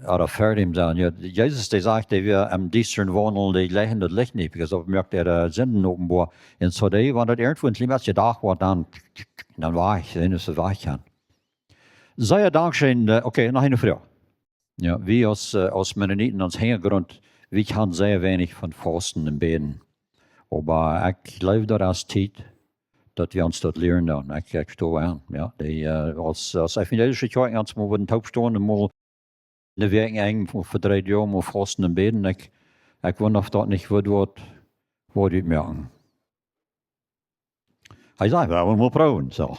ooda ver däm sennen, jo. Jesus, dee sajcht, dee wia em Diestren waundlen, dee jleichen daut Licht nich, because daut moakt äare Sinden openboa. Un so dee, wan daut irjentwua een kjlien bät jedocht woat, dan, dan wajch, dan es et wajch, jo. Sea dankscheen, äh, okay, noch eene Froag. Jo, wie aus, äh, aus Mennoniten, ons Hinjagrunt, wie kjanen sea weinich von Fausten un Bäden. Oba ekj jleew, daut es Tiet, daut wie ons daut lieren doonen. Ekj, ekj stoo aun, jo. Dee, äh, aus, aus evangelische Kjoakj, ons mol wudden toop stonen un mol ne Wäakj eng fa, fa dree Doag mol fausten un bäden. Ekj, ekj wunda, auf daut nich woat, woat, woat utmoaken. Hee säd, wie wellen mol proowen, so.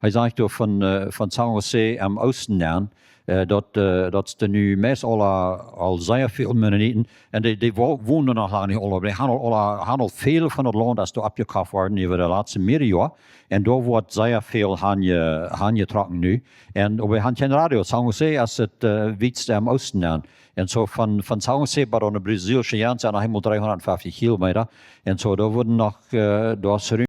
Hee sajcht doa von, äh, von San Jose em Oosten aun, äh, daut, äh, daut es doa nu meist aul, aul sea väl Mennoniten. Un dee, dee wo-, wonen noch lang nich aula, oba dee haben aul, haben aul väl von daut Launt es doa aufjekoft worden äwa de latste mearere Joa. Un doa woat sea väl han je-, hanjetrocken nu. Un oba wie haben kjeen Radio. San Jose es daut, äh, wietste em Oosten aun. Un soo von, von San Jose bat aun de brasiliesche Jrenz sent noch eemol dreehundatfeftich Kilometa. Un soo, doa wudden noch, äh, doa es